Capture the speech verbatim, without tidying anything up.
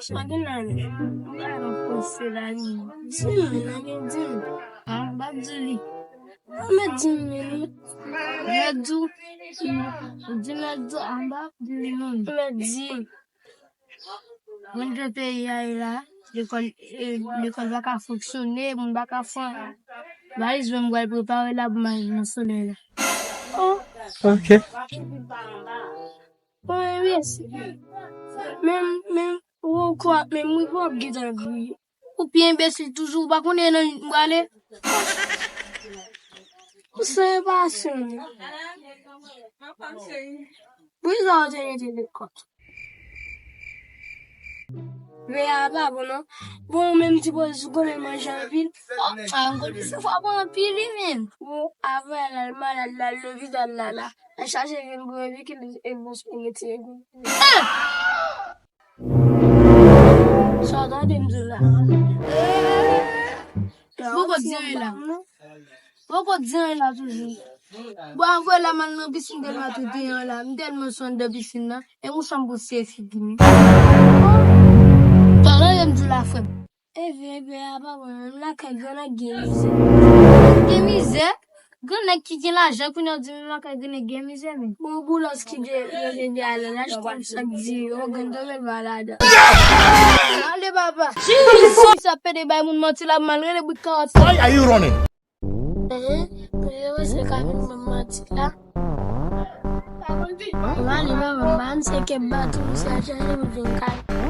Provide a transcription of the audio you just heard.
Sa gen la, non? Mwen pa nan pwosè la, non. Di m, la gen di m. Ah, m p ap di li. Ou mèt di m, men non. Mèt di w. Ou di mèt di w, ah, m p ap di li, non. Mèt di m. Moun de peyi a ye la, lekòl, eh, lekòl pa ka fonksyone, moun pa ka fè anyen. Valiz mwen m pral prepare la pou m al nan solèy la. Oh. Ok. Bon, enbesil. Menm, menm, ou kwè, menm wi, w ap gentan griye. Ou pi enbesil toujou, ou pa konnen nan m prale. Ou se enbesil. Poukisa w te rete lekòl? Ve a pa bon, non. Bon, ou menm ti poz ou konnen manje anpil. Oh, ah, m konnen se fwa bon anpil, wi, menm. Bon, apre l al malad, l al lopital la, la. Al chache vin pou epi ki e bon spaghetti e gou. Sa w tande m di w la? Poko di anyen la. Poko di anyen la toujou. Bon, anvoye la m al nan pisin tèlman tou deyan la. M tèlman sou anndan pisin nan. E mouch an bouche figi m. Sa w tande m di w la, frè m? Ebyen, ebyen, apa mwen menm lakay grann ak gen mizè. Gen mizè? Grannèg ki gen lajan kounye a w di menm lakay grannèg gen mizè menm. Bon, boulòs ki de, yo te de ale la, j konn sa k di yo, gen domen ba ladan. Ale papa. Sa pede bay moun manti la, mal rele bout kawòt sa. Why are you running? Ehe, kounye a se ka vin ban m manti la. Mwen ale papa, m pa se ke batou misye a chache pou vin kay.